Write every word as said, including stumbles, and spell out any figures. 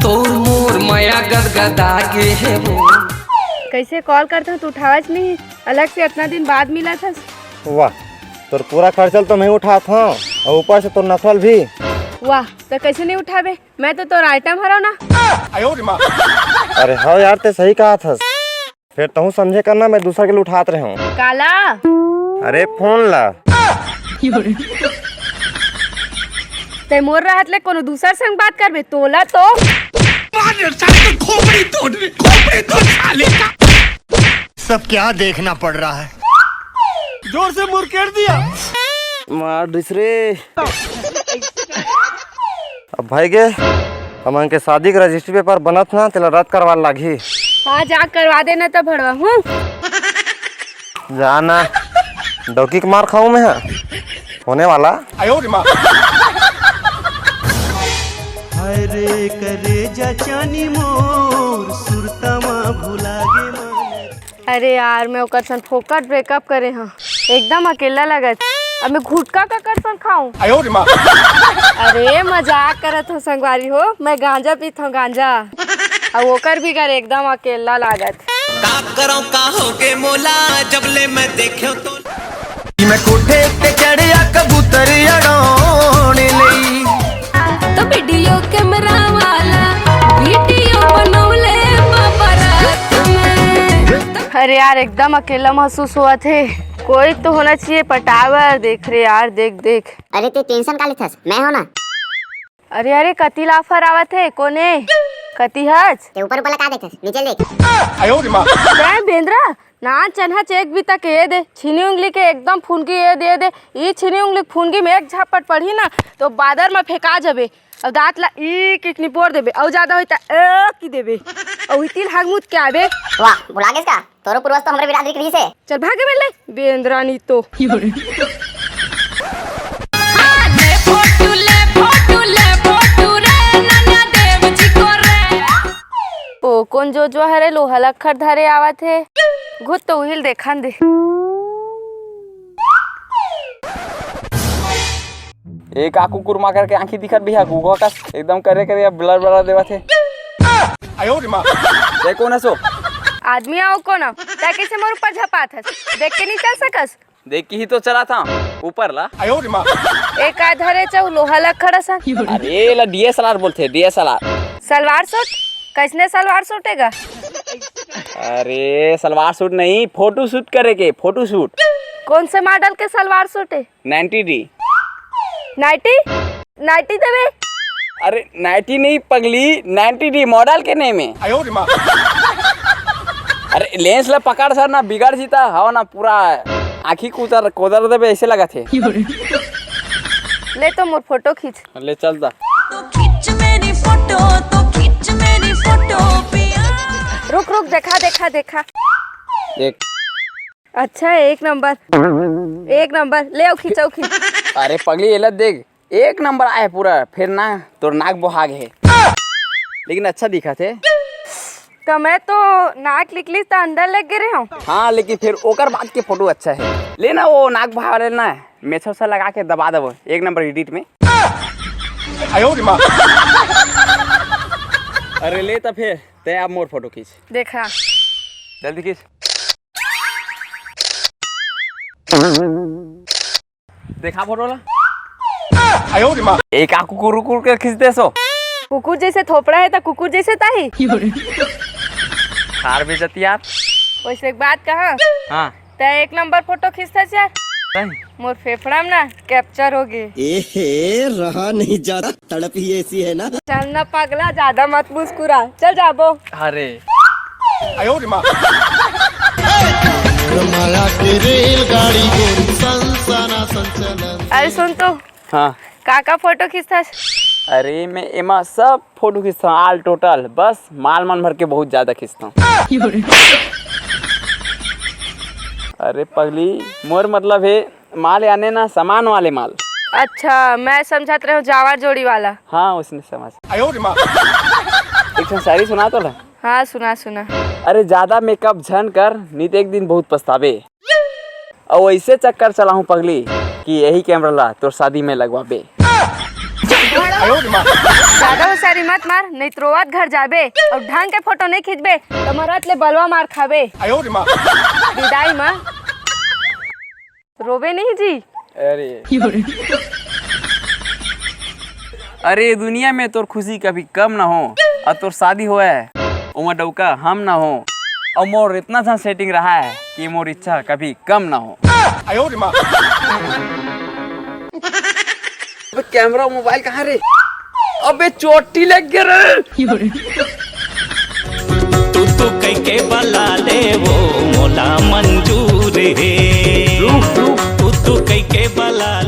तोर मोर मया गदगदा गे हे वो। कइसे कॉल करथंव त उठावच नहीं, अलग से अतना दिन बाद मिलत हस। वाह, तोर पूरा खर्चा ल तो मैं उठात हंव अउ ऊपर से तोर नखरा ल भी। वाह, त कइसे नहीं उठाबे? मैं तो तोर आइटम हरंव ना। अरे हव यार, तें सही कहत हस। फेर तहूं समझे कर ना, मैं दूसर के ल उठात रहेंव। काला? अरे फोन ला। तें मोर रहत ले कोनो दूसर संग बात करबे, तोला तो। मार साले के खोपड़ी तोड़, खोपड़ी तोड़ साले का। सब क्या देखना पड़ रहा है। जोर से मुरकेट दिया। मार दिस रे। अब भाई गे, हमन के शादी के रजिस्ट्री पेपर बनत ना, तेला रद्द करवा लागही। हाँ, जा करवा देना त भड़वा हूँ। जा ना, डौकी के मार खाऊं मैं, हाँ। होने वाला। हाय रे करेजा चानी मोर, सुरता मा भुला गे मन। अरे यार, मैं ओकर संग फोकट ब्रेकअप करे हंव, एकदम अकेला लगत। अब मैं घुटका काकर संग खाऊं? अरे मजाक करत हंव संगवारी हो, मैं गांजा पीत हंव, गांजा। अउ ओकर भी घर एकदम अकेला लागत। का करंव, का होगे मोला, जब ले मैं देखेंव तो। मैं कोठे पे चढ़िया कबूतर अड़ाने लई। तो वीडियो कैमरा वाला वीडियो बनौले बा बारात में। अरे यार, एकदम अकेला महसूस होवत हे। कोई तो होना चाहिए पटावर। देख रे यार, देख, देख। अरे तें टेंशन का लेथस, मैं हंव ना। अरे, अरे, कति लाफर आवत हे, कोने? कति हच? तें ऊपर ऊपर ला का देखथस? नीचे देख। तैं बेंदरा, नान चनहा चेक भी तक ए दे, छीनी उंगली के एकदम फुनगी ए दे, ए दे। ई छीनी उंगली फुनगी में एक झापट पड़ही ना, तो बादर में फेंका जबे। अउ दांत ला ईक ईक निपोर देबे, अउ जादा होई त ए की देबे। अउ इतिल हागमुत के आबे। वाह, भुला गेस का? तोरो पूर्वज तो हमरे बिरादरी के रहिस हे। चल भागे बे ले, बेंदरा नी तो। ले फोटू, ले फोटू, ले फोटू रे, नन्ना देव जी को रे। ओ, कोन जो जो हरे लोहा लक्खर धरे आवत हे? घुत तो उहिल देखन दे। ए का कुकुर माकर के आंखी दिखत बिहा, गुगो कस एकदम करे करे अब ब्लर ब्लर देवत हे। ए कोन हसो? आदमी आओ कोन? तै कइसे मोर ऊपर झपात हस? देख के नहीं चल सकस? देख के ही तो चलात हंव ऊपर ला। ए का धरे चौ लोहा लक्खड़ असन। अरे ला डीएसएलआर बोलथे, डीएसएलआर। सलवार सूट? कइसने सलवार सूट हे गा? अरे सलवार सूट नहीं, फोटो शूट करे के, फोटो शूट। कोन से मॉडल के सलवार सूट हे? Ninety D. नाइटी? नाइटी देबे? अरे नाइटी नहीं पगली, नाइंटी डी मॉडल के नेम हे। अरे लेंस ला पकड़ सर ना, बिगड़ जीता हव ना, पूरा आँखी कोदर कोदर देबे, अइसे लगत हे। ले तो मोर फोटो खींच। ले चल दा। तो खींच मेरी फोटो, तो खींच मेरी फोटो पिया। रुक रुक, देखा देखा देखा। देख। अच्छा, एक नंबर, एक नंबर। ले आओ, खींचाओ, खींच। अरे पगली, एला देख, एक नंबर आए पूरा। फेर ना, तोर नाक बोहा गे हे। लेकिन अच्छा दिखत हे। त मैं तो नाक निकलिस त अंदर लग गे रहे हूँ। हाँ, लेकिन फेर ओकर बाद के फोटो अच्छा हे। ले ना, वो नाक बोहा वाले ना, मेछा उछा लगा के दबा देबो, एक नंबर एडिट में। अरे ले त फेर, तै अब मोर फोटो खींच। देखा। जल्दी खींच। देखा फोटो ला। ए का कुकुर उकुर के खींच देसो? कुकुर जइसे थोपड़ा हे त कुकुर जइसे ताही। खार बेइज्जती यार। वइसे एक बात कहा। हाँ। तै एक नंबर फोटो खींचथस यार। सही। मोर फेफड़ा में ना कैप्चर हो गे। एहे, रहा नहीं जाता, तड़प ही ऐसी है ना। चल ना पगला, जादा मत मुस्कुरा, चल जाबो। अरे। माया के रेलगाड़ी गोरी सनसना संचलन। अरे सुन तो। हाँ। का का फोटो खींचथस? अरे मैं एमा सब फोटो खींचथंव, all total, बस माल मन भर के बहुत ज्यादा खींचथंव। अरे पगली, मोर मतलब हे माल, याने ना सामान वाले माल। अच्छा, मैं समझत रहे हूँ जावर जोड़ी वाला। हाँ, उसने समझ। एक ठन शायरी सुना तो ला। हाँ, सुना, सुना। अरे ज्यादा मेकअप झन कर, नहीं तो एक दिन बहुत पछताबे। अउ अइसे चक्कर चलाहूं पगली कि यही कैमरा ला तोर शादी में लगवाबे। ज्यादा होशियारी मत मार, नहीं तो रोवत घर जाबे अउ ढंग के फोटो नहीं खींचबे तो मरत ले बलवा मार खाबे। विदाई मा रोबे नहीं जी। अरे, अरे, दुनिया में तोर खुशी कभी कम ना हो, अउ तोर शादी होए, ओमा डौका हम ना हो, अउ मोर इतना झन सेटिंग रहा है कि मोर इच्छा कभी कम ना हो। अबे कैमरा मोबाइल कहाँ रे? अबे चोटी लग गया रे। तू तू कह के बला ले वो मोला मंजूर हे। तू तू कह के बला